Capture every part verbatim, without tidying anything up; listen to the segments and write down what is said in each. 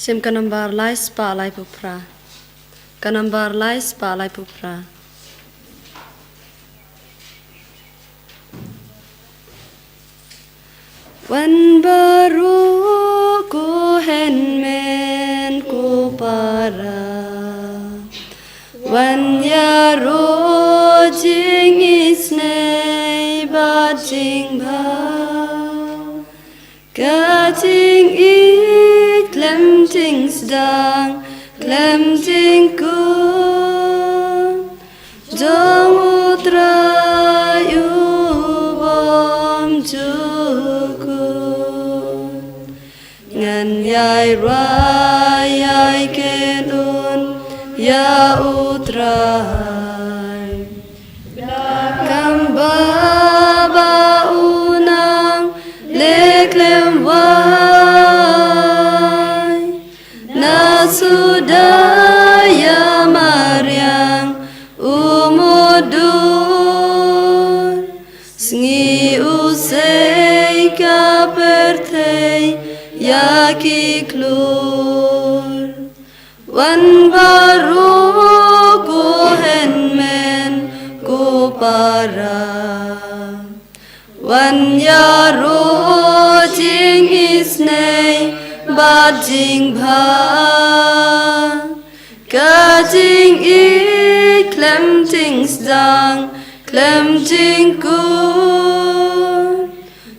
Shim ka nambar lai spah laiphew phra. Ka nambar lai spah laiphew phra. Wan baroh ko hynmen ko para, wan ïaroh jingisynei bad jingbha. Ka jingïeit khlem jingsdang khlem jingkut jong U Trai U Bymjukut. Ngan ïai rwai ïai kynun ïa U Trai. Kam ba ba u nang leh khlem wai. Na suda ïa mariang u mutdur. Sngi u sei ka pyrthei ïa ki klur. Wan baroh ko hynmen ko para. Wan ïaroh jingisynei bad jingbha. Ka jingïeit khlem jingsdang khlem jingkut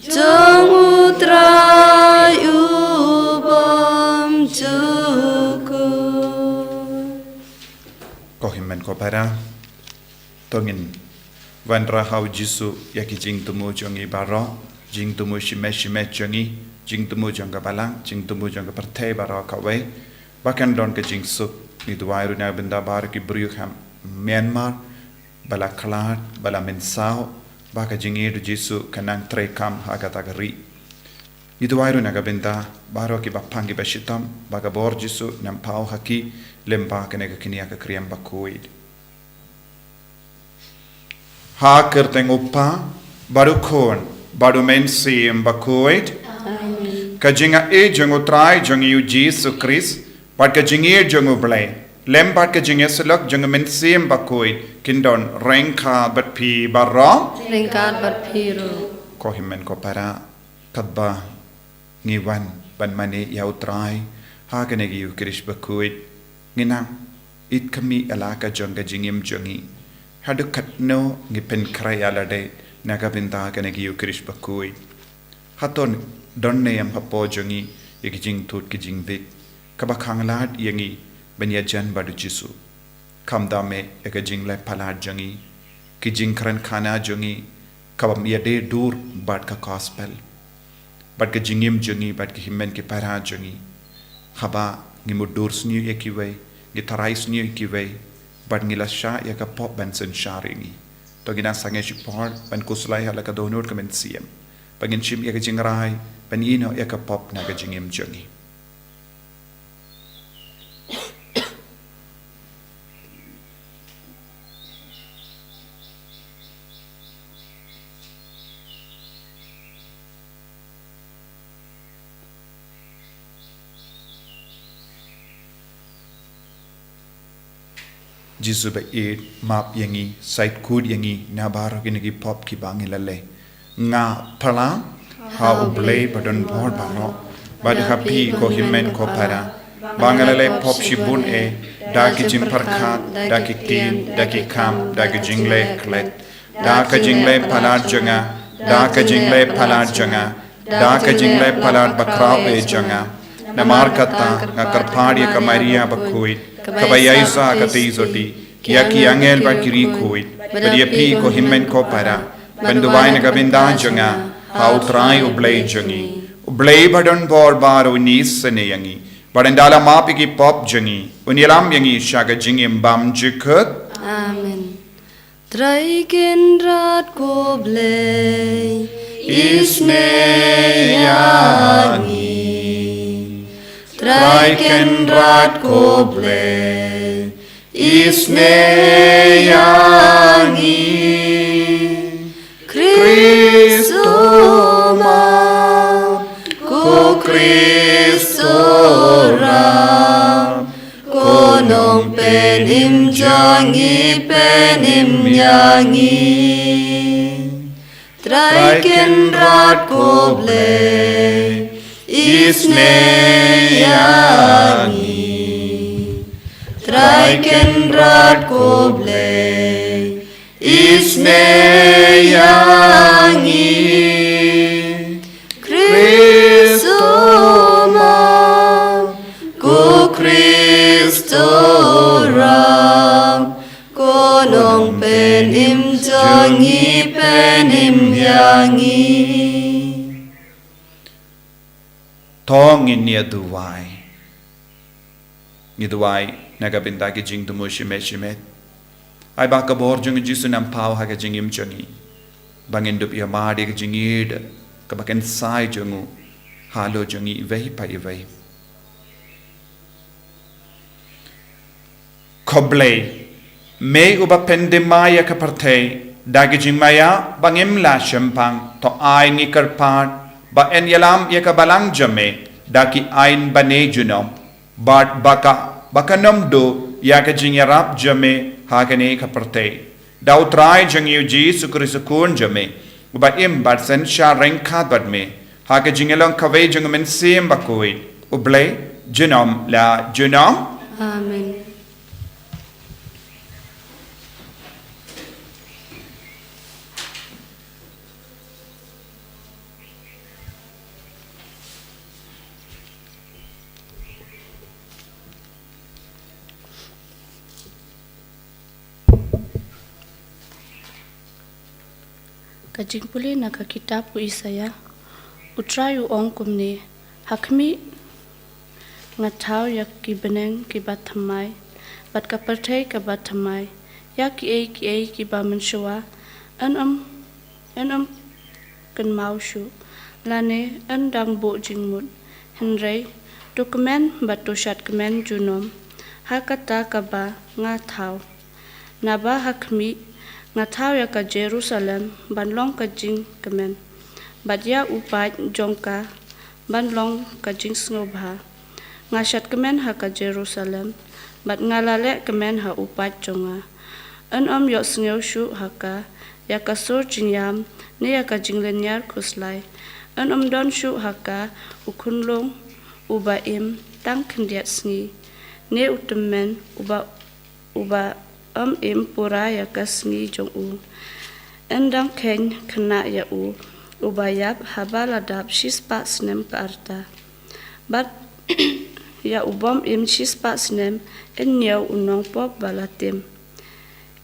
jong U Trai U Bymjukut. Ko hynmen ko para, to ngin wanrah ha U Jisu ïa ki jingthmu jong ngi baroh, jingthmu shimet shimet jong ngi, jingthmu jong ka balang, jingthmu jong ka pyrthei baroh kawei. Ba kan don ka jingsuk. Ngi duwai ruh na ka bynta baroh ki briew ha Myanmar ba la khlad, ba la mynsaw, ba ka jingïeit U Jisu kan nang treikam ha kata ka ri. Ngi duwai ruh na ka bynta baroh kiba pang kiba shitom, ba ka bor Jisu nang paw ha ki lyngba kane ka kñia ka Kriam Bakhuid. Ha ka kyrteng U Kpa bad U Khun bad U Mynsiem Bakhuid. Amen. Ka jingïeit jong U Trai jong ngi U Jisu Khrist bad ka jingïeit jong U Blei lem bad ka jingïasyllok jong U Mynsiem Bakhuid kin don ryngkat bad phi baroh. Ryngkat bad phi ruh. Ko hynmen ko para, katba ngi wan ban mane ïa U Trai ha kane ka Ïukharist Bakhuid, ngi nang ïeit khmih ïa la ka jong ka jingim jong ngi. Haduh katno ngi pynkhreh ïa lade na ka bynta kane ka Ïukharist Bakhuid. Hato don ne em hapoh jong ngi ïa ki jingthut ki jingvick kaba khanglad ïa ngi ban ïajan bad U Jisu. Khamtam eh ïa ka jingleh palat jong ngi, ki jingkren khana jong ngi, kaba ym ïadei dur bad ka gospel, bad ka jingim jong ngi, bad ki hynmen ki para jong ngi. Haba ngi mutdur sniew ïa kiwei, ngi tharai sniew ïa kiwei, bad ngi la shah ïa ka pop ban synshar ïa ngi. To ngin nang sangeh shipor ban khuslai ha la ka dohnud ka mynsiem, ba ngin shim ïa ka jingrai ban ïehnoh ïa ka pop na ka jingim jong ngi. Jisu ba ïeit, map ïa ngi, sait kut ïa ngi na baroh kine ki pop kiba ngi la leh. Nga phla ha U Blei ba don bor baroh, bad ha phi ko hynmen ko para, ba nga la leh pop shibun eh, da ki jingpyrkhat, da ki ktien, da ki kam, da ki jingleh klet, da ka jingleh palat jong nga, da ka jingleh palat jong nga, da ka jingleh palat bakhraw eh jong nga. Namar kata nga kyrpad ïa ka Maria Bakhuid, kaba ïaishah katei jong ngi, ïa ki angel bad ki riewkhuid, bad ïa phi ko hynmen ko para, ban duwai na ka bynta jong nga ha U Trai U Blei jong ngi. U Blei ba don bor baroh un isynei ïa ngi, bad un da la map ïa ki pop jong ngi, un ïalam ïa ngi sha ka jingim bymjukut. Amen. Trai Kynrad ko Blei, isynei ïa ngi. Trai Kynrad ko Blei, isynei ïa ngi. Khrist, to map, ko Khrist, to rai. Pynim jong ngi, pynim ïa ngi. Trai Kynrad ko Blei, isynei ïa ngi. Trai Kynrad ko Blei, isynei ïa ngi. Khrist u map, ko Khrist u rap, ko nongpynim jong ngi, pynim ïa ngi. To ngin ïa duwai. Ngi duwai na ka bynta ki jingthmu shimet shimet. Ai ba ka bor jong u Jisu un ym paw ha ka jingim jong ngi, ba ngin dup ïa mad ïa ka jingïeid kaba kynsai jong u halor jong ngi iwei pa iwei. Ko Blei, me uba pyndem ïa ka pyrthei da ka jingmaïa ba ngim lah shemphang, to ai ngi kyrpad ba yn ïalam ïa ka balang jong me da ki aiñ bane junom, bad ba ka, ba kan ym duh ïa ka jingïarap jong me ha kane ka pyrthei. Da u Trai jong ngi u Jisu Khrist u Khun jong me, uba im bad synshar ryngkat bad me ha ka jingïalong kawei jong u Mynsiem Bakhuid, U Blei, junom la junom. Amen. Ka jingpule na ka kitab u Isaïah. U Trai u ong kumne: Ha khmih, nga thaw ïa ki bneng kiba thymmai, bad ka pyrthei kaba thymmai, ïa kiei kiei kiba mynshuwa yn ym, yn ym kynmaw shuh, lane yn dang buh jingmut. Hynrei to kmen bad to shad kmen junom ha kata kaba nga thaw. Naba ha khmih, nga thaw ïa ka Jerusalem ban long ka jingkmen, bad ïa u paid jong ka ban long ka jingsngewbha. Nga shad kmen ha ka Jerusalem, bad nga la leh kmen ha u paid jong nga. Yn ym ïohsngew shuh ha ka ïa ka sur jingïam, ne ïa ka jinglynñiar khuslai. Yn ym don shuh ha ka u khunlung uba im tang khyndiat sngi, ne u tymmen uba, uba ym im pura ïa ka sngi jong u. Yn dang kheiñ khynnah ïa u uba ïap haba la dap shispah snem ka rta, bad ïa u bym im shispah snem yn ñiew u nongpop ba la tim.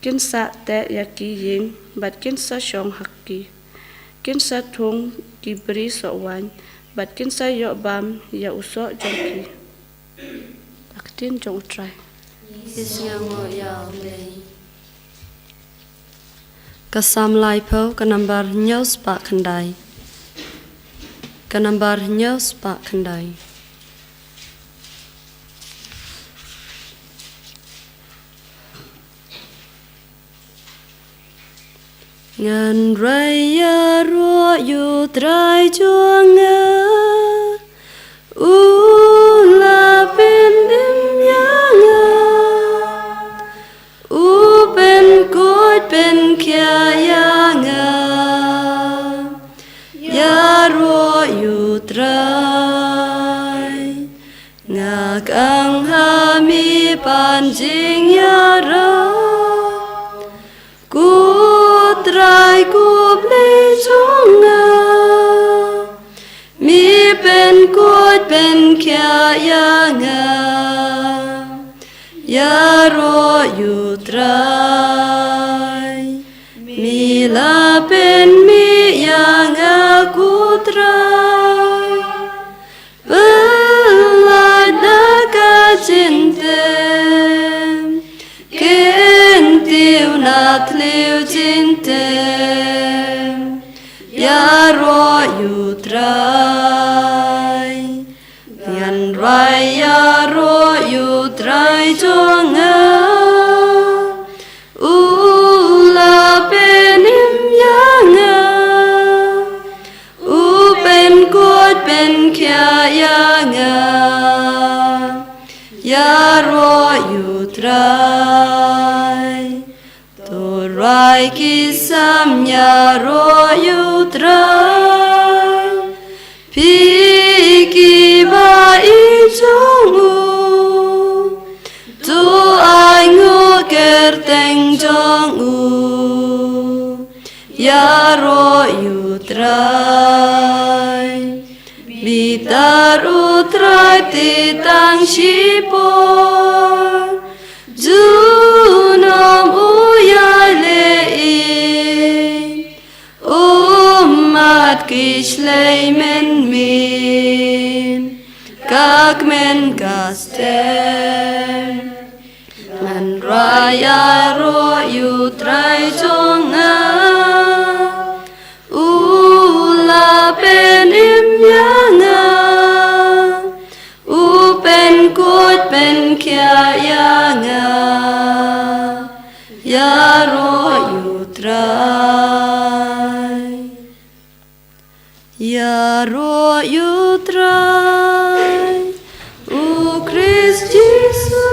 Kin sa teh ïa ki ïing bad kin sa shong ha ki. Kin sa thung ki bri soh waiñ bad kin sa ïoh bam ïa u soh jong ki. Ka ktien jong u Trai. Ngi sngewbha ïa u Blei. Ka Salm laiphew, ka nambar hynñiew spah khyndai. Ka nambar hynñiew spah khyndai. Ngan rai ïaroh ïa u Trai jong nga, u la pynim ïa nga, u pynkhuid pynkhiah ïa nga. Ïaroh ïa u Trai, nga kang ha mi pan jingïarap. Ko Trai ko Blei jong nga, mi pynkhuid pynkhiah ïa nga. Ïaroh ïa u Trai, mi la pynmih ïa nga ko Trai. Pyllait da ka jingtip, kyntiew na thliew jingtip. Ïaroh ïa u Trai, ngan rai ïaroh ïa u Trai jong nga. U la pynim ïa nga, u pynkhuid pynkhiah ïa nga. Ïaroh ïa u Trai. Trai. To rai ki sam ïaroh ïa u Trai. Phi kiba ïeit jong u. To ai nguh kyrteng jong u. Ïaroh ïa u Trai. Bitar u Trai te tang shipor. Junom u ïaleh ïeit. Ummat ki shlei mynmiet. Ka kmen ka step. Ngan rai ïaroh ïa u Trai jong nga. U la pynim ïa nga. U pynkhuid pynkhiah ïa nga. Ïaroh ïa u Trai. Ïaroh ïa u Trai, u Khrist Jisu.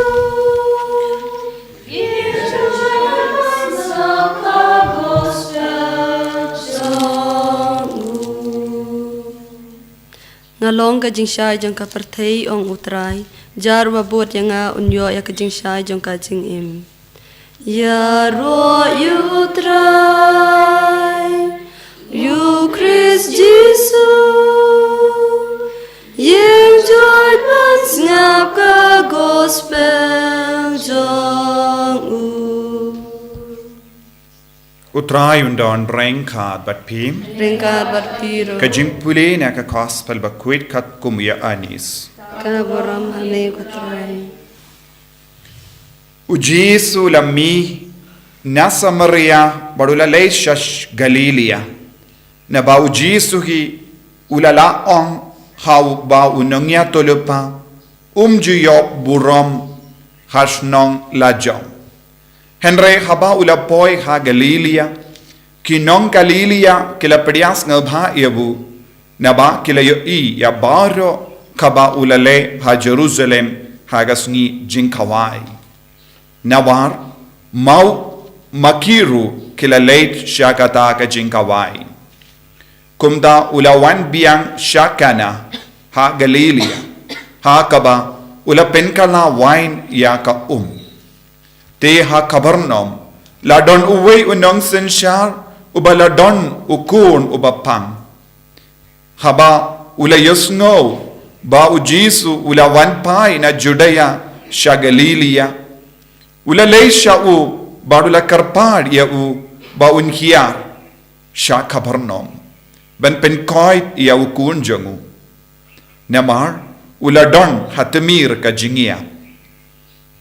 Nga long ka jingshai jong ka pyrthei, ong u Trai. Jar uba bud ïa nga un ïoh ïa ka jingshai jong ka jingim. Ïaroh ïa u Trai, ïa u Khrist Jisu, ïeng jot ban sngap ka gospel jong u. U Trai un don ryngkat bad phi. Ryngkat bad phi ruh. Ka jingpule na ka gospel ba khuid katkum u Ïoannis. Ka burom ha me ko Trai. U Jisu u la mih na Samaria bad u la leit sha Galilia. Naba u Jisu hi u la lah ong ha uba u nongïathuhlypa, um ju ïoh burom ha shnong lajong. Hynrei haba u la poi ha Galilia, ki nong Galilia ki la pdiang sngewbha ïa u, naba ki la ïohi ïa baroh kaba u la leh ha Jerusalem ha ka sngi jingkhawai. Naba ma u ma ki ruh ki la leit sha kata ka jingkhawai. Kumta u la wan biang sha Kana ha Galilia, ha kaba u la pynkylla wain ïa ka um. Te ha Kapernaum la don uwei u nongsynshar uba la don u khun uba pang. Haba u la ïohsngew ba u Jisu u la wan phai na Judia sha Galilia, u la leit sha u bad u la kyrpad ïa u ba un hiar sha Kapernaum ban pynkhuid ïa u khun jong u. Namar u la don ha tmier ka jingïap.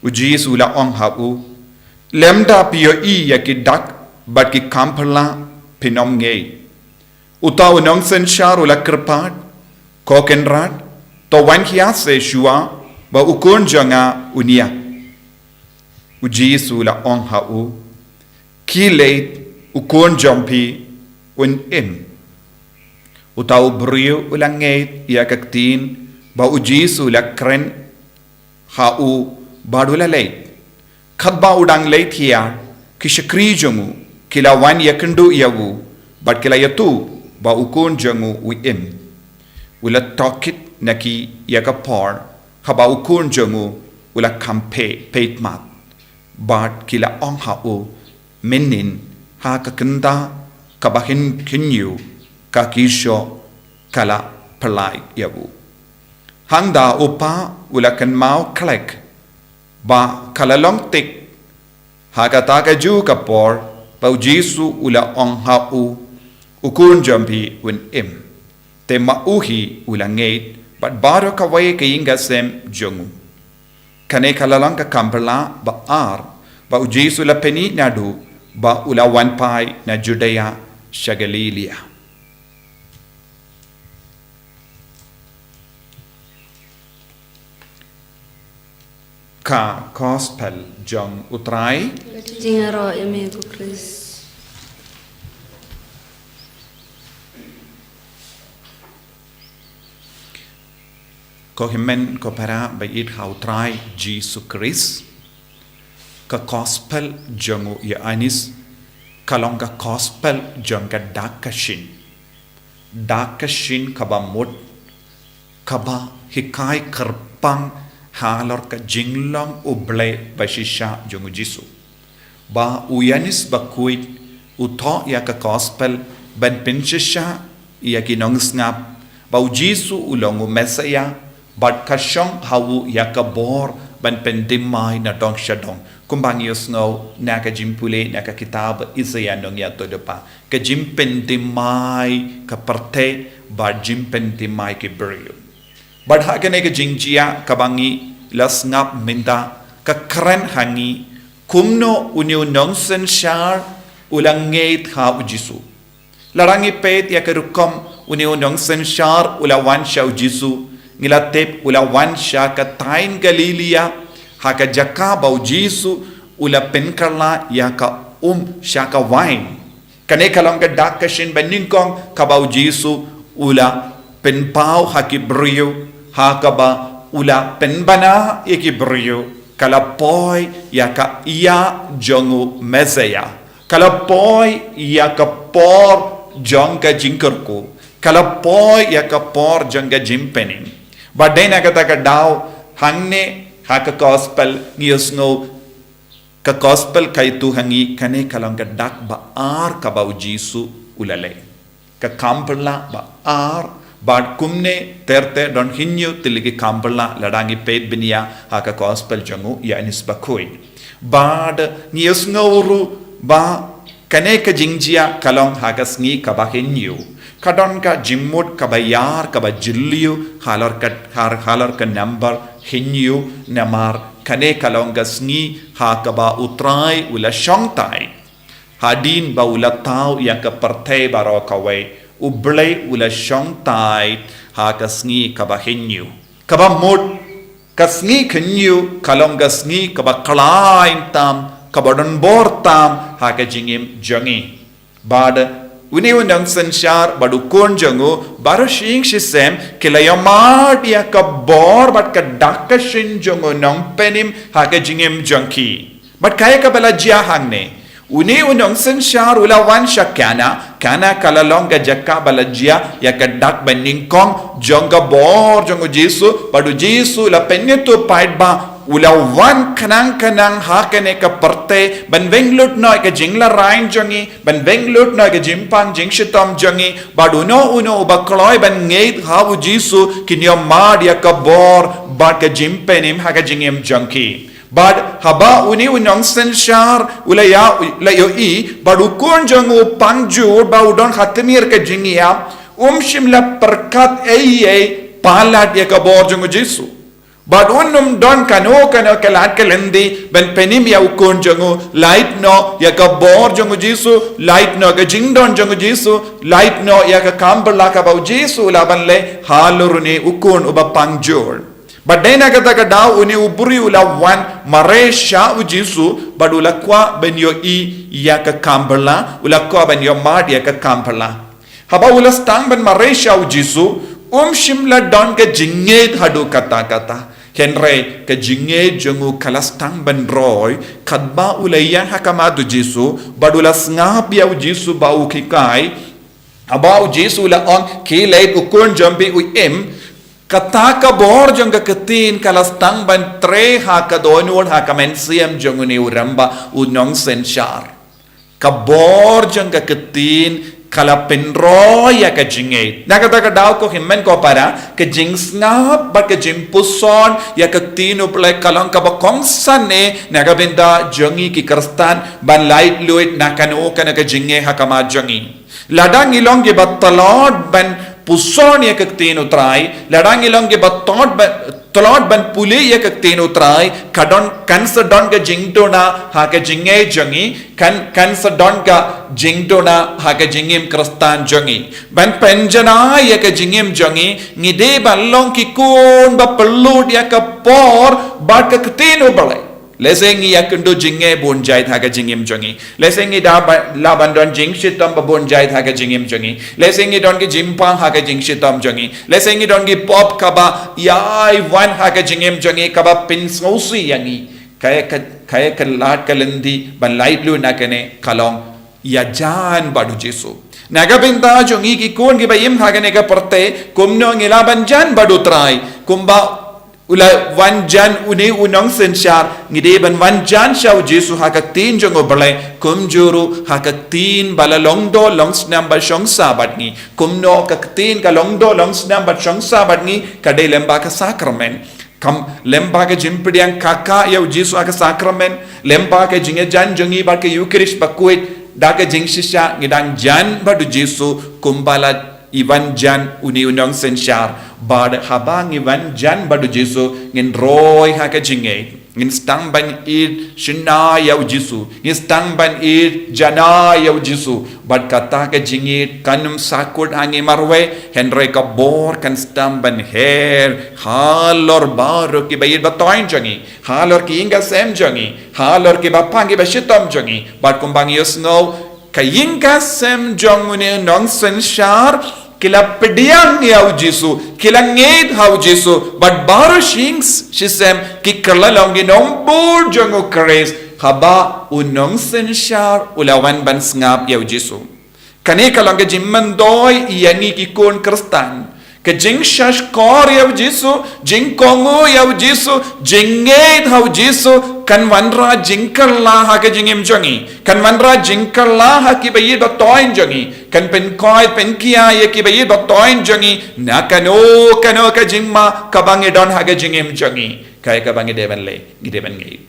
U Jisu u la ong ha u, lymda phi ïohi ïa ki dak bad ki kam phylla, phin ym ngeit. Uta u nongsynshar u la kyrpad, ko Kynrad, to wan hiar shuwa ba u khun jong nga un ïap. U Jisu u la ong ha u, khie leit, u khun jong phi un im. Uta u briew u la ngeit ïa ka ktien ba u Jisu u la kren ha u bad u la leit. Katba u dang leit hiar, ki shakri jong u ki la wan ïakynduh ïa u bad ki la ïathuh ba u khun jong u u im. U la tohkit na ki ïa ka por haba u khun jong u u la kham peit, peit mat. Bad ki la ong ha u, mynnin ha ka kynta kaba hynñiew ka kyrshah ka la pynlait ïa u. Hangta u pa u la kynmaw khlek ba ka la long thik ha kata ka juh ka por ba u Jisu u la ong ha u, u khun jong phi un im. Te ma u hi u la ngeit bad baroh kawei ka ïing ka sem jong u. Kane ka la long ka kam phylla ba ar ba u Jisu u la pynïaid naduh ba u la wan phai na Judia sha Galilia. Ka gospel jong u Trai. Jingïaroh ïa me ko Khrist. Ko hynmen ko para ba ïeit ha u Trai Jisu Khrist. Ka gospel jong u Ïoannis ka long ka gospel jong ka dak ka shin. Dak ka shin kaba mut, kaba hikai kyrpang halor ka jinglong U Blei ba shisha jong u Jisu. Ba u Ïoannis Bakhuid u thoh ïa ka gospel ban pynshisha ïa ki nongsngap ba u Jisu u long u Messaïah, bad ka shong ha u ïa ka bor ban pynthymmai na dong sha dong. Kumba ngi ïohsngew na ka jingpule na ka kitab Isaïah Nongïathuhlypa, ka jingpynthymmai ka pyrthei bad jingpynthymmai ki briew. Bad ha kane ka jingjia kaba ngi la sngap mynta, ka kren ha ngi kumno une u nongsynshar u la ngeit ha u Jisu. Lada ngi peit ïa ka rukom une u nongsynshar u la wan sha u Jisu, ngi la tip u la wan sha ka thaiñ Galilaïa, ha ka jaka ba u Jisu u la pynkylla ïa ka um sha ka wain. Kane ka long ka dak ka shin ba nyngkong kaba u Jisu u la pynpaw ha ki briew, ha kaba u la pynbna ïa ki briew, ka la poi ïa ka ïa jong u Messaïah. Ka la poi ïa ka por jong ka jingkyrkhu. Ka la poi ïa ka por jong ka jingpynim. Bad dei na kata ka daw hangne ha ka gospel ngi ïohsngew ka gospel ka ïathuh ha ngi kane ka long ka dak ba ar kaba u Jisu u la leh. Ka kam pyrla ba ar, bad kumne ter ter don hynñiew tylli ki kam pyrla lada ngi peit bniah ha ka gospel jong u Ïoannis Bakhuid. Bad ngi ïohsngew ruh ba kane ka jingjia ka long ha ka sngi kaba hynñiew. Ka don ka jingmut kaba ïar kaba jylliew halor ka, halor ka number hynñiew namar kane ka long ka sngi ha kaba u Trai u la shong thait. Hadien ba u la thaw ïa ka pyrthei baroh kawei, U Blei u la shong thait ha ka sngi kaba hynñiew. Kaba mut ka sngi hynñiew ka long ka sngi kaba khlaiñ tam, kaba don bor tam ha ka jingim jong ngi. Bad une u nongsynshar bad u khun jong u baroh shi ïing shi sem ki la ïohmad ïa ka bor bad ka dak ka shin jong u nongpynim ha ka jingim jong ki. Bad kaei kaba la jia hangne? Une u nongsynshar u la wan sha Kana, Kana ka la long ka jaka ba la jia ïa ka dak ba nyngkong jong ka bor jong u Jisu, bad u Jisu u la pynïathuh paidbah u la wan khnang khnang ha kane ka pyrthei ban weng lut noh ïa ka jingïaleh jong ngi, ban weng lut noh ïa ka jingpang jingshitom jong ngi, bad uno uno uba kloi ban ngeit ha u Jisu kin ïohmad ïa ka bor bad ka jingpynim ha ka jingim jong ki. Bad haba une u nongsynshar u la ïa, u la ïohi bad u khun jong u pang jur ba u don ha tmier ka jingïap, um shym la pyrkhat ei ei palat ïa ka bor jong u Jisu. Bad un ym don kano kano ka lad ka lynti ban pynim ïa u khun jong u, lait noh ïa ka bor jong u Jisu, lait noh ka jingdon jong u Jisu, lait noh ïa ka kam pyrla kaba u Jisu u la ban leh halor une u khun uba pang jur. Bad dei na kata ka daw une u briew u la wan mareh sha u Jisu bad u la kwah ban ïohi ïa ka kam pyrla, u la kwah ban ïohmad ïa ka kam pyrla. Haba u la sdang ban mareh sha u Jisu, um shym la don ka jingngeit haduh katta katta. Hynrei ka jingngeit jong u ka la sdang ban roi katba u la ïeng ha khmat u Jisu bad u la sngap ïa u Jisu ba u hikai. Haba u Jisu u la ong, "Khie leit, u khun jong phi u im," kata ka bor jong ka ktien ka la sdang ban trei ha ka dohnud, ha ka mynsiem jong une u rangbah, u nongsynshar. Ka bor jong ka ktien ka la pynroi ïa ka jingngeit. Na kata ka daw ko hynmen ko para, ka jingsngap bad ka jingpuson ïa ka ktien U Blei ka long kaba kongsan eh na ka bynta jong ngi ki Khristan ban lait luid na kano kano ka jingeh ha khmat jong ngi. Lada ngi long kiba tlot ban puson ïa ka ktien U Trai, lada ngi long kiba tlot ban, tlot ban pule ïa ka ktien U Trai, ka don, kan sa don ka jingduna ha ka jingngeit jong ngi, kan, kan sa don ka jingduna ha ka jingim Khristan jong ngi. Ban pynjanai ïa ka jingim jong ngi, ngi dei ban long ki khun ba pynlut ïa ka por bad ka ktien U Blei. Lehse ngi ïakynduh jingeh bun jait ha ka jingim jong ngi. Lehse ngi da ba, lah ban don jingshitom ba bun jait ha ka jingim jong ngi. Lehse ngi don ki jingpang ha ka jingshitom jong ngi. Lehse ngi don ki pop kaba ïai wan ha ka jingim jong ngi kaba pynsngewsih ïa ngi. Kaei ka, Kaei ka lad ka lynti ban laitluid na kane ka long ïajan bad u Jisu. Na ka bynta jong ngi ki khun kiba im ha kane ka pyrthei, kumno ngi lah ban jan bad u Trai? Kumba u la wan jan une u nongsynshar, ngi dei ban wan jan sha u Jisu ha ka ktien jong u Blei, kumjuh ruh ha ka ktien ba la long doh long snam bad shong sah bad ngi. Kumno ka ktien ka long doh long snam bad shong sah bad ngi? Ka dei lyngba ka sakramen. Kam lyngba ka jingpdiang kaka ïa u Jisu ha ka sakramen, lyngba ka jingïajan jong ngi bad ka Eukharist bakhuid, da ka jingshisha ngi dang jan bad u Jisu kumba la ïawan jan une u nongsynshar. Bad haba ngi wan jan bad u Jisu, ngin roi ha ka jingngeit, ngin sdang ban ïeit shynna ïa u Jisu, ngin sdang ban ïeit jana ïa u Jisu. Bad kata ka jingïeit kan ym sahkut ha ngi marwei, hynrei ka bor kan sdang ban her halor baroh kiba ïeit ba thoiñ jong ngi, halor ki ïing ki sem jong ngi, halor ki bapang ki bashitom jong ngi. Bad kumba ngi ïohsngew, ka ïing ki sem jong une u nongsynshar ki la pdiang ïa u Jisu, ki la ngeit ha u Jisu, bad baroh shi ïing shi sem ki kylla long ki nongbud jong u Khrist haba u nongsynshar u la wan ban sngap ïa u Jisu. Kane ka long ka jingmyntoi ïa ngi ki khun Khristan. Ka jingshahshkor ïa u Jisu, jingkohnguh ïa u Jisu, jingngeit ha u Jisu, kan wanrah jingkylla ha ka jingim jong ngi, kan wanrah jingkylla ha kiba ïeit ba thoiñ jong ngi, kan pynkhiah pynkiah ïa kiba ïeit ba thoiñ jong ngi na kano kano ka jingma kaba ngi don ha ka jingim jong ngi. Kaei kaba ngi dei ban leh? Ngi dei ban ngeit.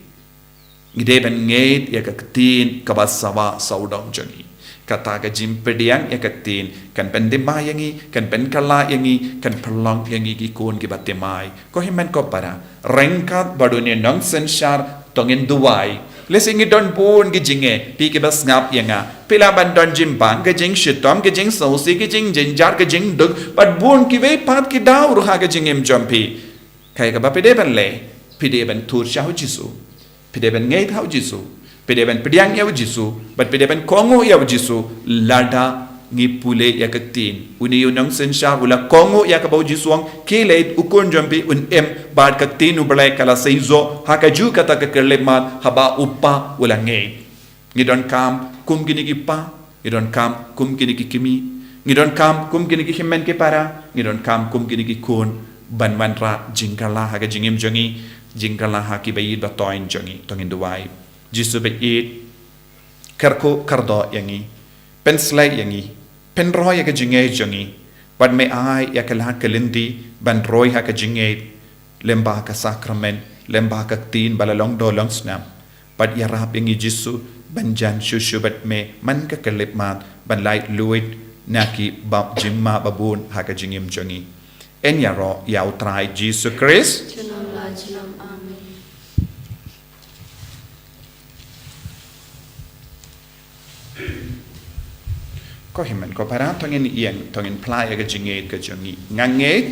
Ngi dei ban ngeit ïa ka ktien kaba sawa sawdong jong ngi. Kata ka jingpdiang ïa ka ktien kan pynthymmai ïa ngi, kan pynkylla ïa ngi, kan pynlong ïa ngi ki khun kiba thymmai. Ko hynmen ko para, ryngkat bad une u nongsynshar to ngin duwai. Lehse ngi don bun ki jingeh, phi kiba sngap ïa nga, phi lah ban don jingbang, ka jingshitom, ka jingsngewsih, ka jingjynjar, ka jingduk bad bun kiwei pat ki daw ruh ha ka jingim jong phi. Kaei kaba phi dei ban leh? Phi dei ban tur sha u Jisu. Phi dei ban ngeit ha u Jisu. Phi dei ban pdiang ïa u Jisu. Bad phi dei ban kohnguh ïa u Jisu. Lada ngi pule ïa ka ktien, une u nongsynshar u la kohnguh ïa kaba u Jisu u ong, khie leit, u khun jong phi un im. Bad ka ktien u Blei ka la seisoh ha kajuh kata ka khyllipmat haba u pa u la ngeit. Ngi donkam kum kine ki pa, ngi donkam kum kine ki kmie, ngi donkam kum kine ki hynmen ki para, ngi donkam kum kine ki khun ban wanrah jingkylla ha ka jingim jong ngi, jingkylla ha kiba ïeit ba thoiñ jong ngi. To ngin duwai. Jisu ba ïeit, kyrkhu kyrdoh ïa ngi, pynsleh ïa ngi, pynroi ïa ka jingngeit jong ngi, bad me ai ïa ka lad ka lynti ban roi ha ka jingngeit, lyngba ka sakramen, lyngba ka ktien ba la long doh long snam. Bad ïarap ïa ngi Jisu ban jan shuh shuh bad me man ka khyllipmat, ban laitluid na ki bym jingma ba bun ha ka jingim jong ngi. Yn ïaroh ïa u Trai Jisu Khrist. Junom la junom. Amen. Ko hynmen ko para, to ngin ïeng, to ngin phla ïa ka jingngeit ka jong ngi. Nga ngeit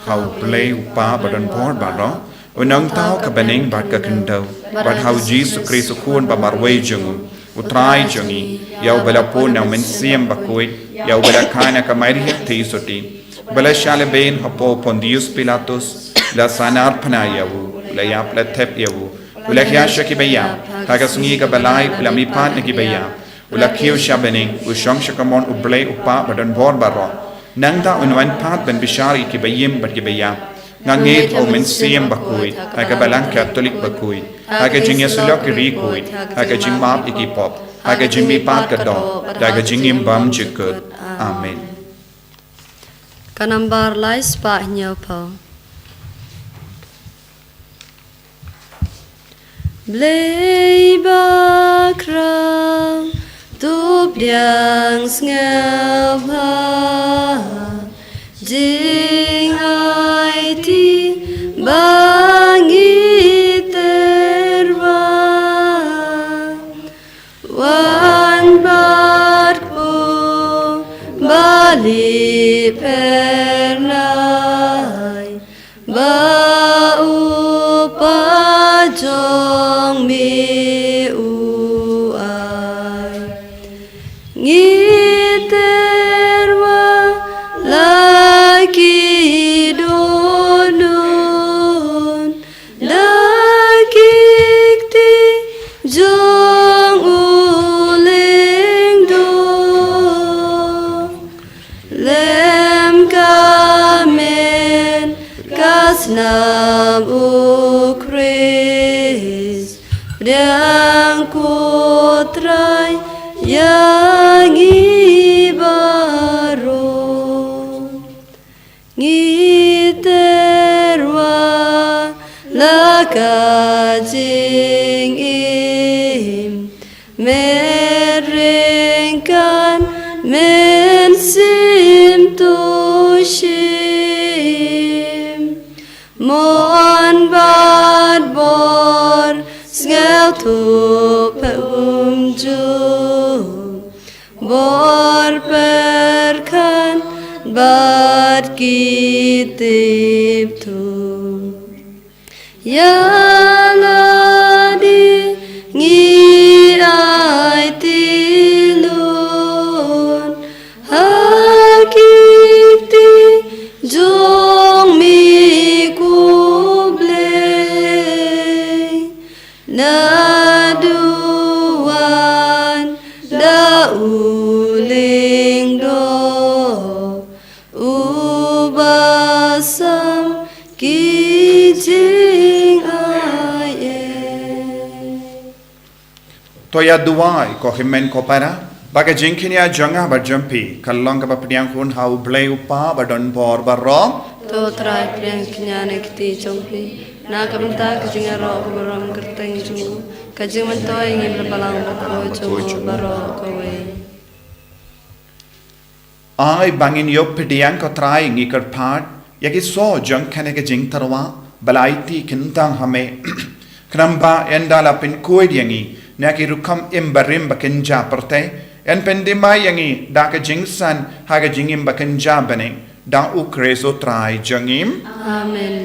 ha u Blei u Kpa badonbor baroh, u nongthaw ka bneng bad ka khyndew, bad ha u Jisu Khrist u Khun ba marwei jong u, u Trai jong ngi, ïa uba la pun na u Mynsiem Bakhuid, ïa uba la kha na ka Maria theisotti, uba la shah lehbeiñ hapoh u Pontius Pilatus, la sahnarphna ïa u, la ïap la thep ïa u, u la hiar sha kiba ïap, ha ka sngi kaba lai u la mihpat na kiba ïap, u la kiew sha bneng, u shong sha kamon u Blei u Kpa badonbor baroh. Nangta un wan pat ban bishar ïa kiba im bad kiba ïap. Nga ngeit ha u Mynsiem Bakhuid, ha ka Balang Katholik bakhuid, ha ka jingïasyllok ki riewkhuid, ha ka jingmap ïa ki pop, ha ka jingmihpat ka doh, da ka jingim bymjukut. Amen. Ka nambar lai spah hynñiew phew. Blei bakhraw, to pdiang sngewbha, jingaiti ba ngi tyrwa. Wan bad kpu ba lih phyrnai, ba u Pa jong me u ai. Ngi tyrwa la ki dohnud, da ki kti Yang ko Trai ïa ngi baroh. Ngi tyrwa la ka jingim, met ryngkat mynsiem to shim. Mon bad bor sngewthuh pyrkhat, bor pyrkhat bad ki tip to. Ïa lade ngi aiti lut ha ki kti jong me ko Blei. Naduh wat da u lyngdoh uba sam ki jingai ei. To ïa duwai ko hynmen ko para, ba ka jingkñia jong nga bad jong phi kan long kaba pdiang hun ha u Blei u Kpa ba don bor baroh. To Trai, pdiang kñia na ki kti jong phi na ka bynta ka jingïaroh kaba burom kyrteng jong u, ka jingmyntoi ïa ngi bad balang bakhuid jong u baroh kawei. Ai ba ngin ïoh pdiang ko Trai, ngi kyrpad ïa ki sor jong kane ka jingtyrwa ba la aiti kyntang ha me. Khnang ba ynda la pynkhuid ïa ngi na ki rukom im barim ba kynja pyrthei, yn pynthymmai ïa ngi da ka jingsan ha ka jingim ba kynja bneng, da u Khrist u Trai jong ngi. Amen.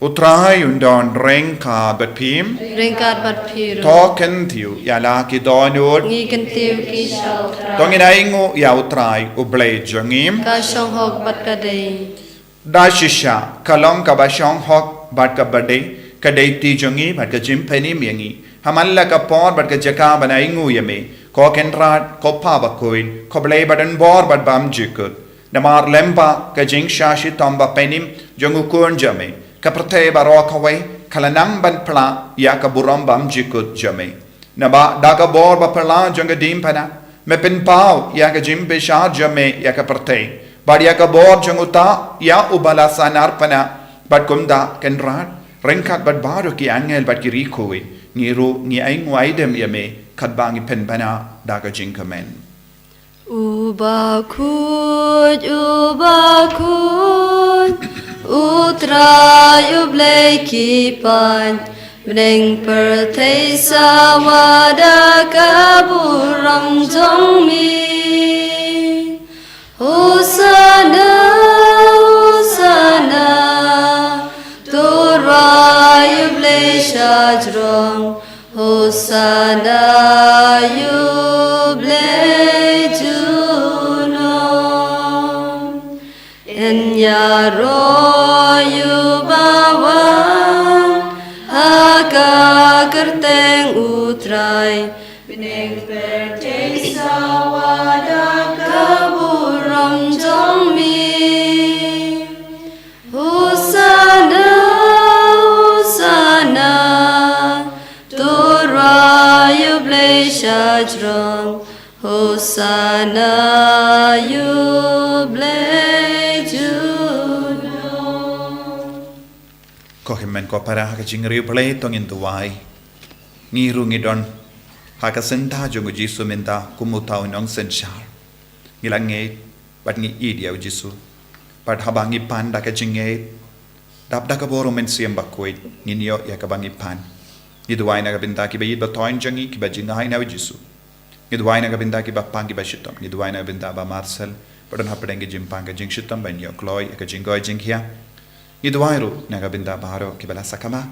U Trai un don ryngkat bad phi. Ryngkat bad phi ruh. To kyntiew ïa la ki dohnud. Ngi kyntiew ki sha u Trai. To ngin ainguh ïa u Trai u Blei jong ngi. Ka shong hok bad ka dei. Da shisha ka long kaba shong hok bad kaba dei, ka dei kti jong ngi bad ka jingpynim ïa ngi ha man la ka por bad ka jaka ban ainguh ïa me, ko Kynrad, ko Kpa bakhuid, ko Blei ba don bor bad bymjukut. Namar lem ba ka jingshisha shitom ba pynim jong u Khun jong me, ka pyrthei baroh kawei ka la nang ban pla ïa ka burom bymjukut jong me. Naba da ka bor ba pla jong ka diengphna, me pynpaw ïa ka jingbishar jong me ïa ka pyrthei, bad ïa ka bor jong uta ïa uba la sahnarphna. Bad kumta Kynrad, ryngkat bad baroh ki angel bad ki riewkhuid, ngi ruh ngi ainguh aidem ïa me katba ngi pynbna da ka jingkmen. U bakhuid, u bakhuid, u Trai u Blei ki paid, bneng pyrthei sawa da ka burom jong me. Hosanna, Hosanna, to rwai u Blei shajrong. Hosanna ïa u Blei junom. Yn ïaroh ïa uba wan ha ka kyrteng u Trai. Bneng pyrthei sawa da ka burom jong me. Hosanna, Hosanna, to rwai ïa u Blei shajrong. Hosanna ïa u Blei junom. Ko hynmen ko para, ha ka jingriewblei to ngin duwai. Ngi ruh ngi don ha ka syndah jong u Jisu mynta kum uta u nongsynshar. Ngi la ngeit bad ngi ïeit ïa u Jisu. Bad haba ngi pan da ka jingngeit, dap da ka bor u Mynsiem Bakhuid, ngin ïoh ïa kaba ngi pan. Ngi duwai na ka bynta kiba ïeit ba thoiñ jong ngi kiba jngai na u Jisu. Ngi duwai na ka bynta kiba pang kiba shitom. Ngi duwai na ka bynta ba Marcel ba don hapdeng ka jingpang ka jingshitom ban ïoh kloi ïa ka jingkoit jingkhiah. Ngi duwai ruh na ka bynta baroh kiba la sakma,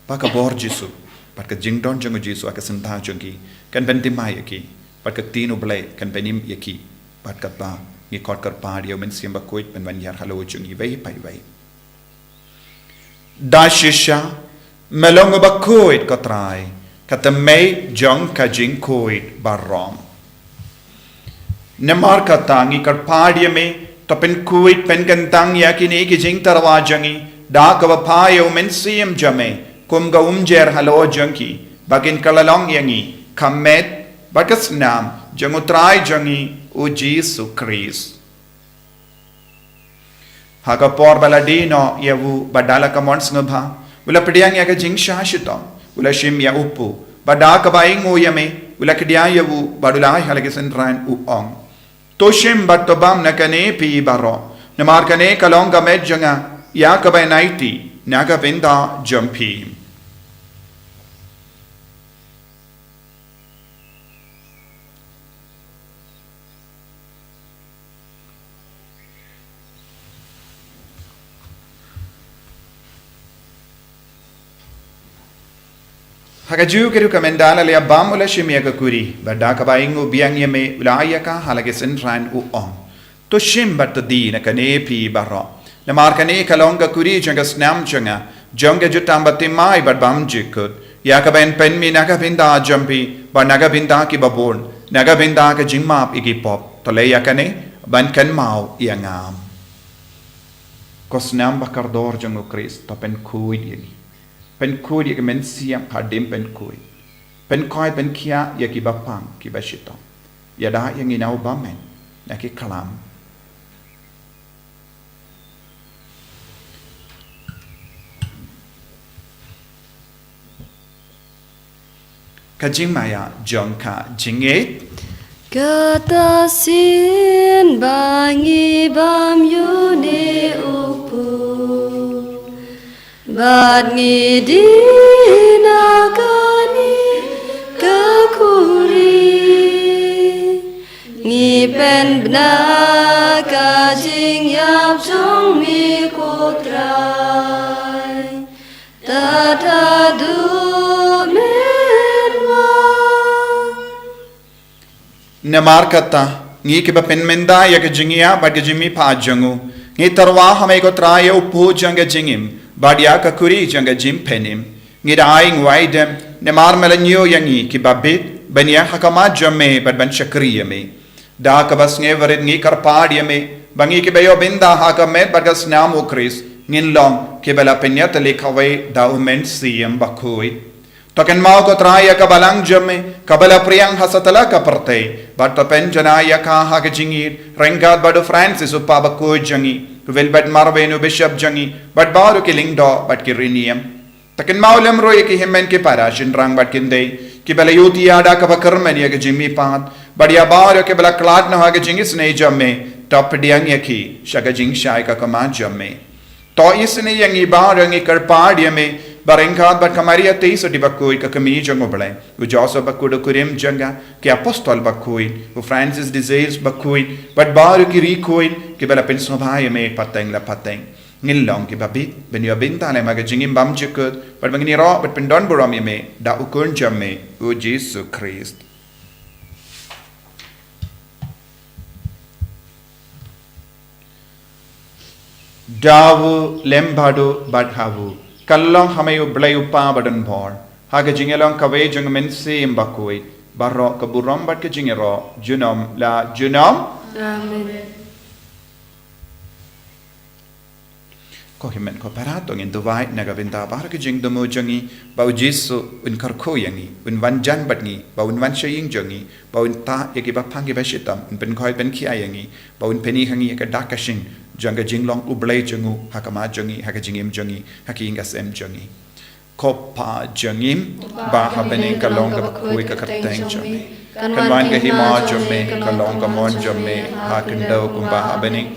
ba ka bor Jisu bad ka jingdon jong u Jisu ha ka syndah jong ki kan pynthymmai ïa ki, bad ka ktien u Blei kan pynim ïa ki, bad katba ngi khot kyrpad ïa u Mynsiem Bakhuid ban wan hiar halor jong ngi iwei pa iwei. Da shisha me long u bakhuid ko Trai, ka tymmen jong ka jingkhuid baroh. Namar kata ngi kyrpad ïa me, To pynkhuid pynkyntang ïa kine ki jingtyrwa jong ngi da kaba phah ïa u Mynsiem jong me kum ka umjer halor jong ki, ba kin kylla long ïa ngi ka met bad ka snam jong U Trai jong ngi U Jisu Khrist. Ha ka por ba la die noh ïa u, bad da la ka mon sngewbha, u la pdiang ïa ka jingshah shitom, u la shim ïa u kpu, bad da kaba ainguh ïa me, u la kdiah ïa u, bad u la ai ha la ki synran, u ong: To shim bad to bam na kane phi baroh, namar kane ka long ka met jong nga ïa kaba yn aiti na ka bynta jong phi. Ha kajuh ka ruh, ka mynta la ïa bam, u la shim ïa ka kuri, bad da kaba ainguh biang ïa me, u la ai ïa ka ha la ki synran, u ong: To shim bad to die na kane phi baroh, namar kane ka long ka kuri jong ka snam jong nga, jong ka jutang bathymmai bad bymjukut, ïa kaba yn pynmih na ka bynta jong phi bad na ka bynta kiba bun, na ka bynta ka jingmap ïa ki pop. To leh ïa kane ban kynmaw ïa nga. Ko snam ba kordor jong U Khrist, to pynkhuid ïa ngi. Pynkhuid ïa ki mynsiem hadien pynkhuid. Pynkhuid, pynkhiah ïa kiba pang, kiba shitom. Ïada ïa ngi na u bymman na ki khlam. Ka jingmaïa jong ka jingngeit. Kata sien ba ngi bam ïa une u kpu, bad ngi die na kane ka kuri, ngi pynbna ka jingïap jong me, ko Trai. Tad haduh mynwan. Namar kata, ngi kiba pynmynta ïa ka jingïap bad ka jingmihpat jong u, ngi tyrwa ha me, ko Trai, ïa u kpu jong ka jingim bad ïa ka kuri jong ka jingpynim. Ngi da ai nguaidem namar me la ñiew ïa ngi kiba bit ban ïaid ha khmat jong me bad ban shakri ïa me. Da kaba sngewrit ngi kyrpad ïa me ba ngi kiba ïoh bynta ha ka met bad ka snam U Khrist ngin long kiba la pynïatylli kawei da U Mynsiem Bakhuid. To kynmaw, ko Trai, ïa ka balang jong me kaba la phriang ha satlak ka pyrthei, bad to pynjanai ïa ka ha ka jingïeid ryngkat bad u Francis, u Kpa Bakhuid jong ngi, u Wilbert Marwein, u Bishop jong ngi, bad baroh ki lyngdoh bad ki riewniam. To kynmaw lem ruh ïa ki hynmen ki para, shynrang bad kynthei kiba la ïohi ïa da kaba kyrmen ïa ka jingmihpat, bad ïa baroh kiba la khlad noh ha ka jingisynei jong me, to pdiang ïa ki sha ka jingshai ka khmat jong me. To isynei ïa ngi baroh, ngi kyrpad ïa me, ba ryngkat bad ka Maria Theisotti Bakhuid, ka Kmie jong U Blei, u Joseph Bakhuid u kurim jong ka, ki Apostol Bakhuid, u Francis de Sales Bakhuid, bad baroh ki riewkhuid kiba la pynsngewbha ïa me pateng la pateng, ngin long kiba bit ban ïoh bynta lem ha ka jingim bymjukut, bad ba ngin ïaroh bad pyndonburom ïa me da u Khun jong me, u Jisu Khrist. Da u lem bad u bad ha u, kylla long ha me U Blei U Kpa badonbor, ha ka jingïalong kawei jong U Mynsiem Bakhuid, baroh ka burom bad ka jingïaroh junom la junom. Amen. Ko hynmen ko para, to ngin duwai na ka bynta baroh ki jingthmu jong ngi, ba U Jisu un kyrkhu ïa ngi, un wan jan bad ngi, ba un wan sha ïing jong ngi, ba un tah ïa kiba pang kiba shitom, un pynkhuid pynkhiah ïa ngi, ba un pyni ha ngi ïa ka dak ka shing jong ka jinglong U Blei jong u ha khmat jong ngi, ha ka jingim jong ngi, ha ka ïing ka sem jong ngi. Ko Pa jong ngi ba ha bneng, ka long kaba khuid ka kyrteng jong me. Kan wan ka hima jong me, kan long ka mon jong me ha khyndew kumba ha bneng.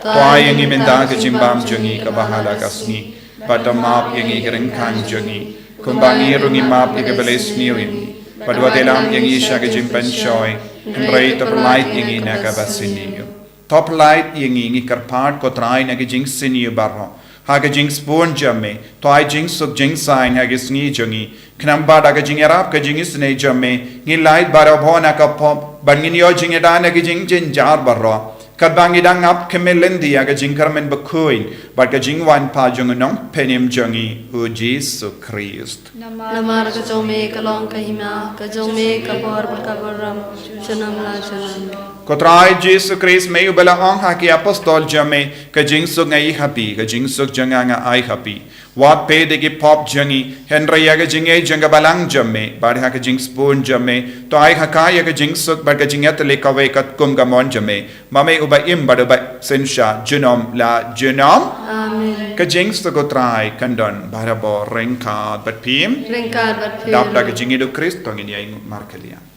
To ai ïa ngi mynta ka jingbam jong ngi kaba ha la ka sngi. Bad to map ïa ngi ki ryngkang jong ngi, kumba ngi ruh ngi map ïa kiba la isniew ïa ngi. Bad wat ïalam ïa ngi sha ka jingpynshoi, hynrei to pyllait ïa ngi na kaba sniew. To pyllait ïa ngi, ngi kyrpad ko Trai, na ki jingsniew baroh ha ka jingsbun jong me. To ai jingsuk jingsaiñ ha ki sngi jong ngi, khnang ba da ka jingïarap ka jingisynei jong me, ngin lait baroh bor na ka pop, bad ngin ïoh jingïada na ki jingjynjar baroh, katba ngi dang ap khmih lynti ïa ka jingkyrmen bakhuid bad ka jingwan pat jong u Nongpynim jong ngi, u Jisu Khrist. Namar ka jong me ka long ka hima, ka jong me ka bor bad ka burom, junom la junom. Ko Trai Jisu Khrist, me uba la ong ha ki apostol jong me, ka jingsuk nga ai ha phi, ka jingsuk jong nga nga ai ha phi. Wat peit ïa ki pop jong ngi, hynrei ïa ka jingïeit jong ka balang jong me, bad ha ka jingsbun jong me, to ai ha ka ïa ka jingsuk bad ka jingïatylli kawei katkum ka mon jong me. Ma me uba im bad uba synshar junom la junom. Amen. Ka jingsuk ko Trai kan don barabor ryngkat bad phi. Ryngkat bad phi. Dap da ka jingïeit u Khrist to ngin ïa ïnguh markylliang.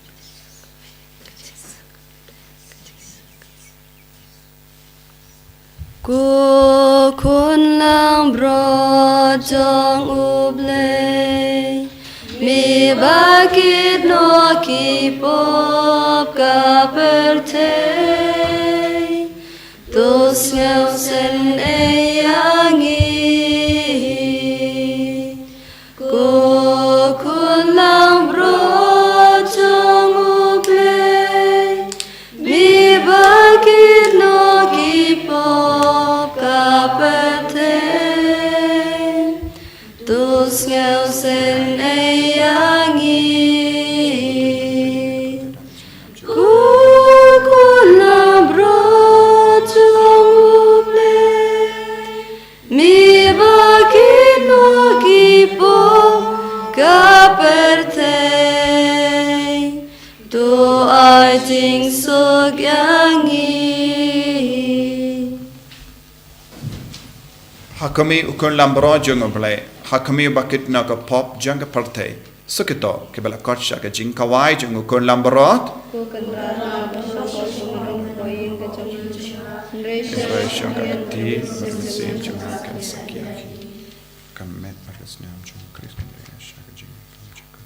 Ko khun langbrot jong U Blei, me ba kit noh ki pop ka pyrthei, to sngewsynei ïa ngi. Ko khun langbrot jong U Blei, me ba kit noh ki pop ka pyrthei, to sngewsynei ïa ngi. Ko khun langbrot jong U Blei, me ba kit noh ki pop ka pyrthei, to ai jingsuk ïa ngi. Ha khmih, U Khun langbrot jong U Blei, ha khmih ba kit noh ka pop jong ka pyrthei. Suk ïa kito kiba la khot sha ka jingkhawai jong U Khun langbrot. Ko Kynrad, la khot sha ka jingkhawai jong U Blei. Hynrei sha ka kti bad ka mynsiem jong nga kan sakhi ïa ki. Ka met bad ka snem jong U Khrist kan leit sha ka jingkhawai jong ka.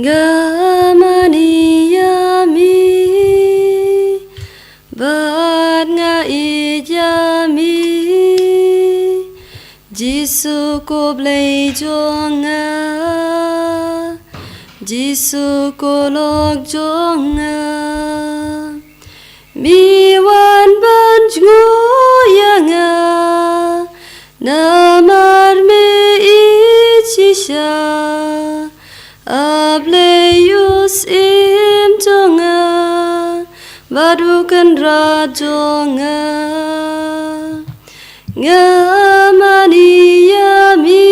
Nga mane ïa me, bad nga ïeit ïa me, Jisu ko Blei jong nga, Jisu ko lok jong nga. Me wan ban jngoh ïa nga, namar me ïeit shisha. A Blei u Syiem jong nga, bad U Kynrad jong nga. Nga mane ïa me,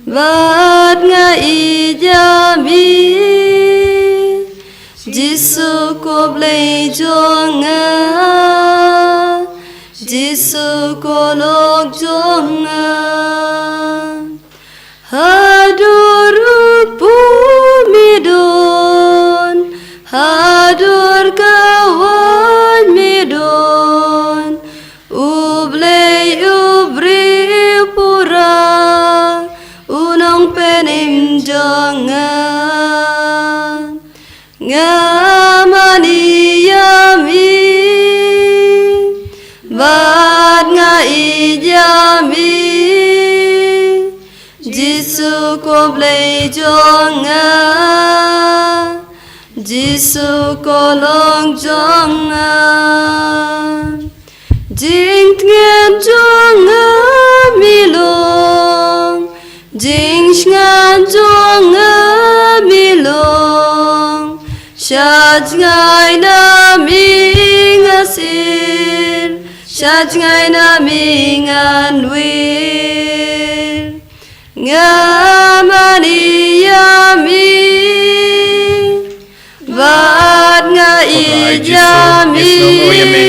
bad nga ïeit ïa me, Jisu ko Blei jong nga, Jisu ko lok jong nga. Haduh ruh pumidon, haduh kawei midon, U Blei u briew pura, u nongpynim jong nga. Nga mane ïa me, bad nga ïeit ïa me, Jisu ko Blei jong nga, Jisu ko lok jong nga. Jingtngen jong nga me long, jingsngap jong nga me long, sha jngai na me nga sir, sha jngai na me ngan wir. Nga mane ïa me, bad nga ïeit ïa me.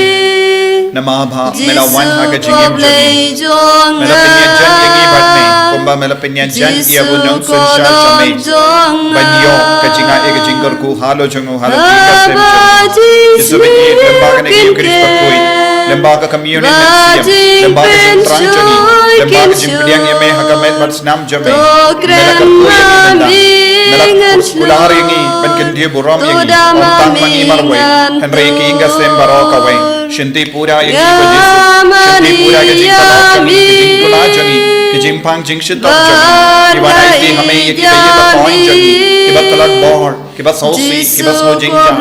Namar ba me la wan ha ka jingim jong ngi, me la pynïaid jan ïa ngi bad me, kumba me la pynïaid jan ïa u nongsynshar jong me, ban ïoh ka jingngeit ïa ka jingkyrkhu halor jong u, halor ki ïing ki sem jong ngi. Jisu, me ïeit, lyngba kane ka Eucharist bakhuid, lyngba ka communion mynsiem, lyngba ka jingthrang jong ngi, lyngba ka jingpdiang ïa me ha ka met bad snam jong me, me la kyrkhu ïa ngi mynta, me la kular ïa ngi ban kyntiew burom ïa ngi, ym tang ma ngi marwei, hynrei ki ïing ki sem baroh kawei. Shim pura ïa ngi ko Jisu, shim pura ïa ka jingkyrkhu jong ngi, ka jingkular jong ngi, ka jingpang jingshitom jong ngi. Ngi wan aiti ha me ïa kiba ïeit ba thoiñ jong ngi, kiba tlot bor, kiba sngewsih, kiba sngew jingjia,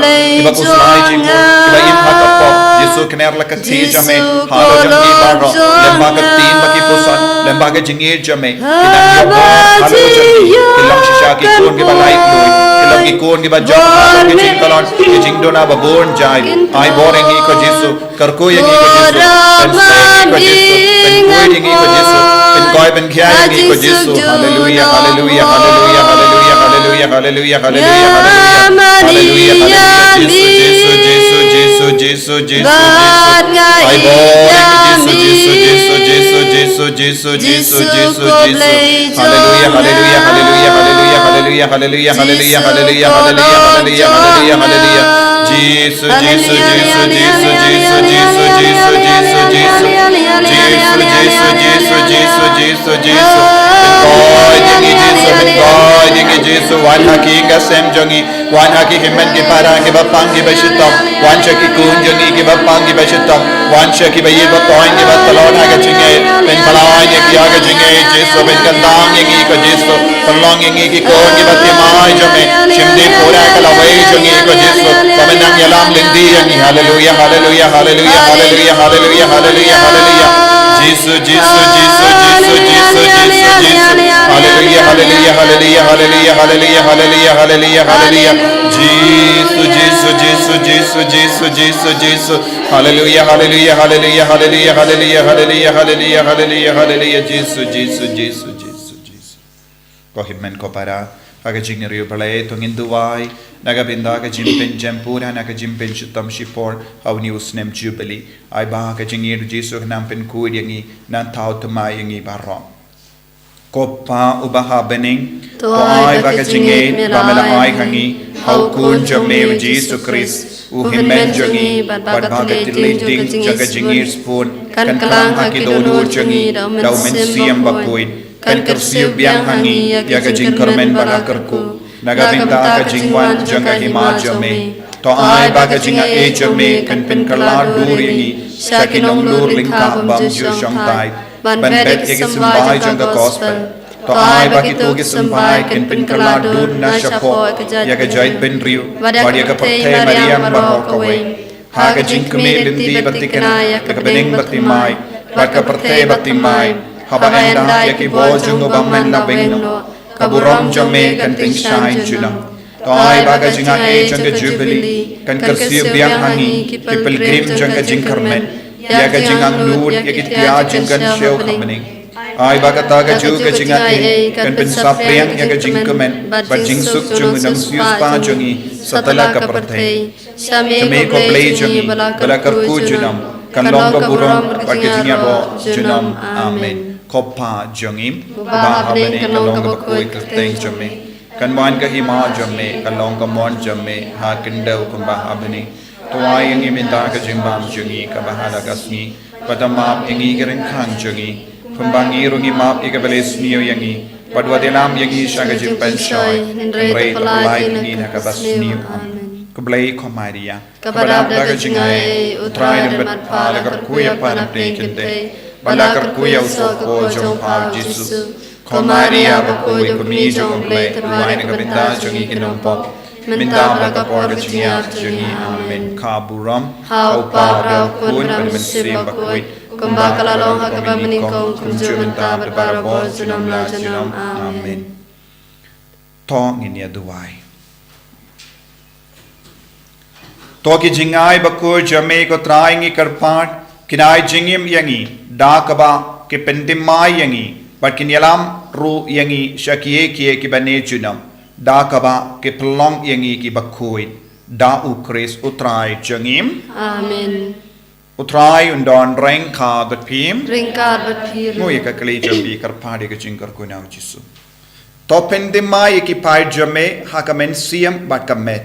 kiba khuslai jingmut, kiba im ha ka pop. Jisu, kner la ka kti jong me halor jong ngi baroh, lyngba ka ktien bad ki puson, lyngba ka jingïeit jong me, ki nang ïoh bor halor jong ngi, ki long shisha ki khun kiba laitluid, ki long ki khun kiba jop halor ki jingtlot, ki jingduna ba bun jait. Ai bor ïa ngi ko Jisu, kyrkhu ïa ngi ko Jisu, pynsngew ïa ngi ko Jisu, pynkhuid ïa ngi ko Jisu, pynkhuid pynkhia ïa ngi ko Jisu. Haleluia, haleluia, haleluia, haleluia, haleluia, haleluia, haleluia, haleluia. Haleluia, haleluia, Jisu, Jisu, Jisu, Jisu, Jisu, Jisu, Jisu. Ai bor ïa ngi Jisu, Jisu, Jisu, Jisu, Jisu, Jisu, Jisu, Jisu, Jisu, Jisu. Haleluia, haleluia, haleluia, haleluia, haleluia, haleluia, haleluia, haleluia, haleluia, haleluia, haleluia. Jisu, Jisu, Jisu, Jisu, Jisu, Jisu, Jisu, Jisu, Jisu, Jisu. Jisu, Jisu, Jisu, Jisu, Jisu, Jisu. Pynkhuid ïa ngi Jisu, pynkhuid ïa ngi Jisu. Wan ha ki ïing ki sem jong ngi. Wan ha ki hynmen ki para kiba pang kiba shitom. Wan sha ki khun jong ngi kiba pang kiba shitom. Wan sha kiba ïeit ba thoiñ kiba tlot ha ka jingngeit. Pynpalai ïa ki ha ka jingngeit Jisu, pynkyntang ïa ngi ko Jisu. Pynlong ïa ngi ki khun kiba thymmai jong me. Shim pura ka lawei jong ngi ko Jisu. Ba men nang ïalam lynti ïa ngi. Haleluia, haleluia, haleluia, haleluia, haleluia, haleluia, haleluia. Jisu, Jisu, Jisu, Jisu, Jisu, Jisu, Jisu. Haleluia, haleluia, haleluia, haleluia, haleluia, haleluia, haleluia, haleluia. Jisu, Jisu, Jisu, Jisu, Jisu, Jisu, Jisu. Haleluia, haleluia, haleluia, haleluia, haleluia, haleluia, haleluia, haleluia, haleluia. Jisu, Jisu, Jisu, Jisu, Jisu. Ko hynmen ko para, ha ka jingïarap Blei to ngin duwai na ka bynta ka jingpynjem pura, na ka jingpynshitom shipor ha une u snem Jubili. Ai ba ka jingïeit Jisu kan nang pynkhuid ïa ngi, nang thaw thymmai ïa ngi baroh. Ko Pa uba ha bneng, to ai ba ka jingïeit ba me la ai ha ngi ha u Khun jong me u Jisu Khrist, u Hynmen jong ngi, bad ba ka kylliej ding jong ka jingïeit sbun kan kylla ha ki dohnud jong ngi da u Mynsiem Bakhuid. Kan kyrsiew biang ha ngi ïa ka jingkyrmen ba la kyrkhu na ka bynta ka jingwan jong ka Hima jong me. To ai ba ka jingaiei jong me kan pynkylla dur ïa ngi sha ki nonglur lyngkha bymjukshongthait ban bet ïa ki symbai jong ka gospel. To ai ba kito ki symbai kan pynkylla dur na shapoh ïa ka jaitbynriew bad ïa ka pyrthei mariang baroh kawei. Ha ka jingkmie lynti bad thikna ïa ka bneng bad thymmai bad ka pyrthei bad thymmai, haba ynda ïa ki bor jong u bymman la weng noh, ka burom jong me kan tyngshaiñ junom. To ai ba ka jingaiei jong ka Jubili kan kyrsiew biang ha ngi ki pilgrim jong ka jingkyrmen ïa ka jingangnud ïa ki tiar jingkynshew ha bneng. Ai ba kata kajuh ka jingaiei kan pynsaphriang ïa ka jingkmen bad jingsuk jong u Nongsiewspah jong ngi satlak ka pyrthei. Sha me ko Blei jong ngi ba la kyrkhu junom, kan long ka burom bad ka jingïaroh junom. Amen. Ko Pa jong ngi uba ha bneng, kan long kaba khuid ka kyrteng jong me. Kan wan ka hima jong me, kan long ka mon jong me ha khyndew kumba ha bneng. To ai ïa ngi mynta ka jingbam jong ngi kaba ha la ka sngi. Bad to map ïa ngi ki ryngkang jong ngi, kumba ngi ruh ngi map ïa kiba leh sniew ïa ngi. Bad wat ïalam ïa ngi sha ka jingpynshoi, hynrei to pyllait ïa ngi na kaba sniew. Amen. Ko Blei, ko Maria, kaba dap da ka jingaiei, U Trai u don bad pha. La kyrkhu ïa pha na pdeng kynthei bad la kyrkhu ïa u soh ka kpoh jong pha u Jisu. Ko Maria bakhuid, ko kmie jong U Blei, to duwai na ka bynta jong ngi ki nongpop, mynta bad ha ka por ka jingïap jong ngi. Amen. Ka burom ha U Kpa, ha U Khun bad ha U Mynsiem Bakhuid, kumba ka la long ha kaba nyngkong, kumjuh mynta bad barabor, junom la junom. Amen. To ngin ïa duwai. To ki jingai bakhuid jong me ko Trai ngi kyrpad, kin ai jingim ïa ngi da kaba ki pynthymmai ïa ngi bad kin ïalam ruh ïa ngi sha kiei kiei kiba ne junom, da kaba ki pynlong ïa ngi kiba khuid, da U Khrist U Trai jong ngi. Amen. U Trai un don ryngkat bad phi. Ryngkat bad phi ruh. Ngui ka kali jong phi, kyrpad ïa ka jingkyrkhu na U Jisu. To pyndem ïa ki paid jong me ha ka mynsiem bad ka met.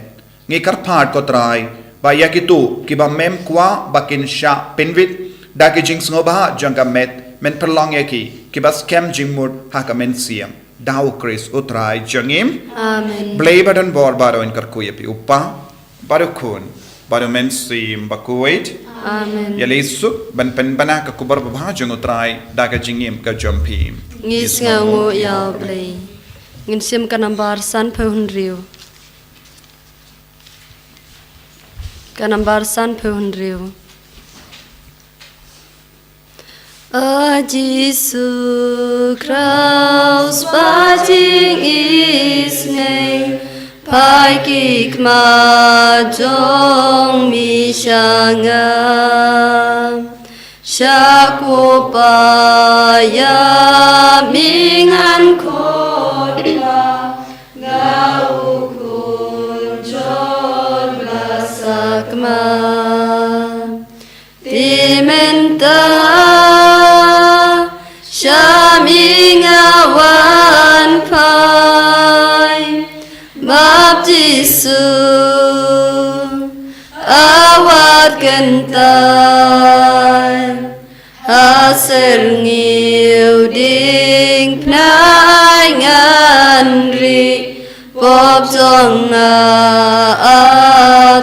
Ngi kyrpad, ko Trai, ba ïa kito kiba mem kwah ba kin shah pynwit da ki jingsngewbha jong ka met, men pynlong ïa ki kiba skhem jingmut ha ka mynsiem, da U Khrist U Trai jong ngi. Amen. Blei ba don bor baroh un kyrkhu ïa phi, U Kpa, bad U Khun, bad U Mynsiem Bakhuid. Amen. Ïaleh suk ban pynbna ka khubor babha jong U Trai da ka jingim ka jong phi. Ngi sngewnguh ïa U Blei. Ngin shim ka nambar sanphew hynriew. Ka nambar sanphew hynriew. A Jisu Kraist ba jingisynei, phai ki khmat jong mi sha nga. Sha ko Pa ïa mi ngan khot ba nga u khun jong la sakma. Te mynta sha mi nga wan phai baptisu, a wat kyntait ha syrngiew dieng pynai ngan rieh pop jong nga, A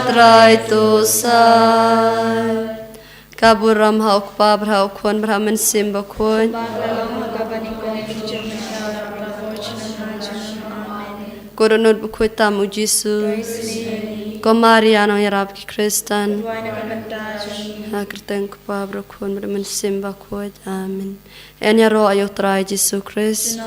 Trai, to sai. Ka burom ha U Kpa bad ha U Khun bad ha U Mynsiem Bakhuid. Ko dohnud bakhuid tam U Jisu. Ko Maria nongïarap ki Khristan. Ha ka kyrteng U Kpa bad U Khun bad U Mynsiem Bakhuid. Amen. Yn ïaroh ïa U Trai Jisu Khrist.